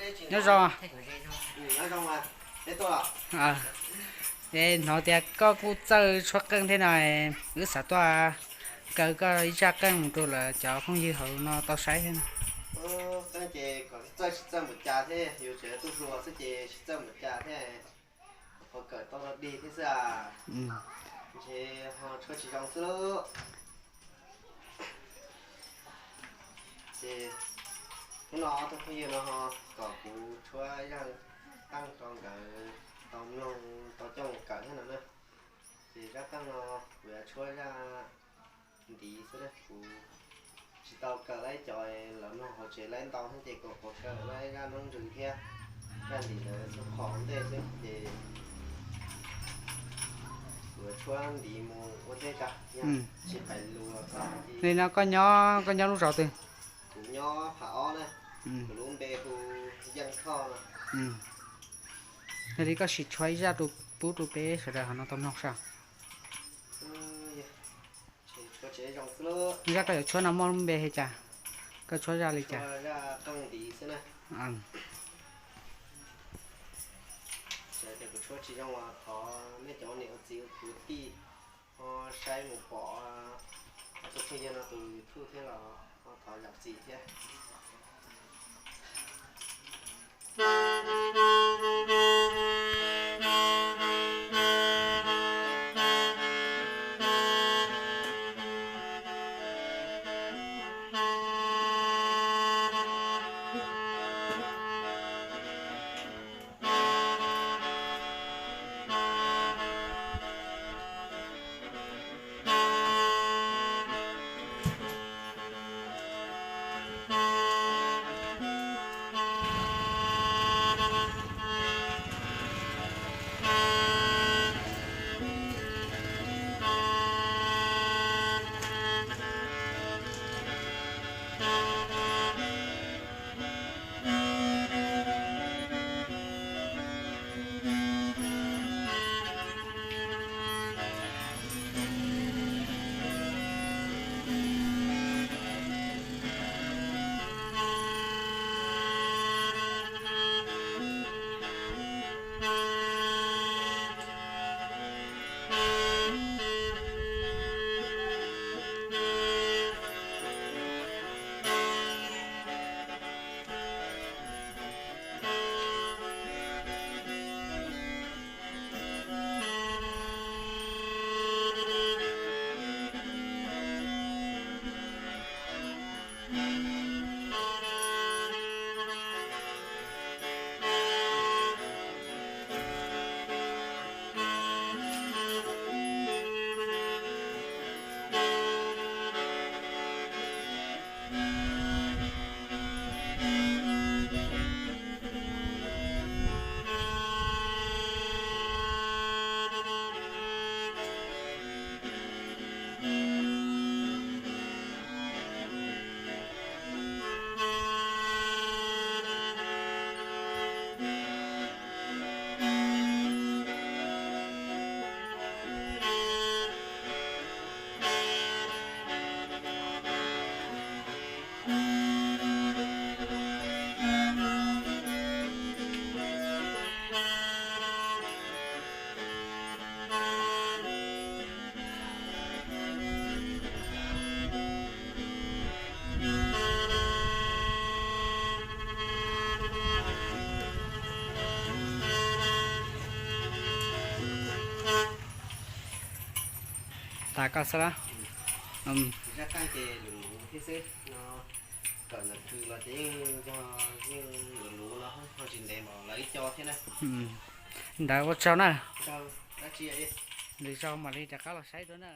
Nyob zoo. Es hnov tias koj kuj txawj tshuab qeej thiab no, wb xav tuaj kaw koj ib zaj qeej mus rau lawv cov phooj ywg hauv no tau saib thiab no. Qeej ces kom txawj tsis txawj npaum cas thiab, yus tseem yog tub hluas xwb ces tsis txawj npaum cas thiab, qhov kawm tau los dig thiab xwb as. Ntshe ho tshuab tsis zoo xwb lauj. Ces hnub no ob tug phooj ywg no ho kom kuv tshuab zaj qeej rau nkawd tau mloog tau coj mus kawm thiab no na. Ces zaj qeej no kuv yuav tshuab zaj ntiv xwb na, kuv tsis tau kawm laib cov lawv mloog hauv tsev laib ntau thiab ces kuv kawm laib zaj noob ntsws thiab zaj ntiv ntawd txhua qhov ntej xwb ces kuv yuav tshuab ntiv mus ua ntej tso, tsis pais lus txog. Li no koj nyob, koj nyob lub zos twg? Kuv nyob Phav Ob na, kuv lub npe hu Yeej Thoj no. Yog li koj sim tshuab ib zaj pub rau peb sawv daws hauv no tau mloog saib. Zaj koj yuav tshuab no muaj lub npe li cas? Koj tshuab zaj li cas? Kuv tshuab tsis zoo los thov nej cov ua niam ua txiv ua kwv tij ho saib mus pom ob tug phooj ywg no tus YouTube thiab los ho thov zam txim thiab. Tas koj xwb lab. Zaj qeej ces luv luv thiab xwb no, kawm ntawm kws los ces yeej yog yeej luv luv no ho tsis ntev npaum lawv ib co thiab na. Ntawd ua tsaug na. Lwm zaus mam li rov qab los saib dua na.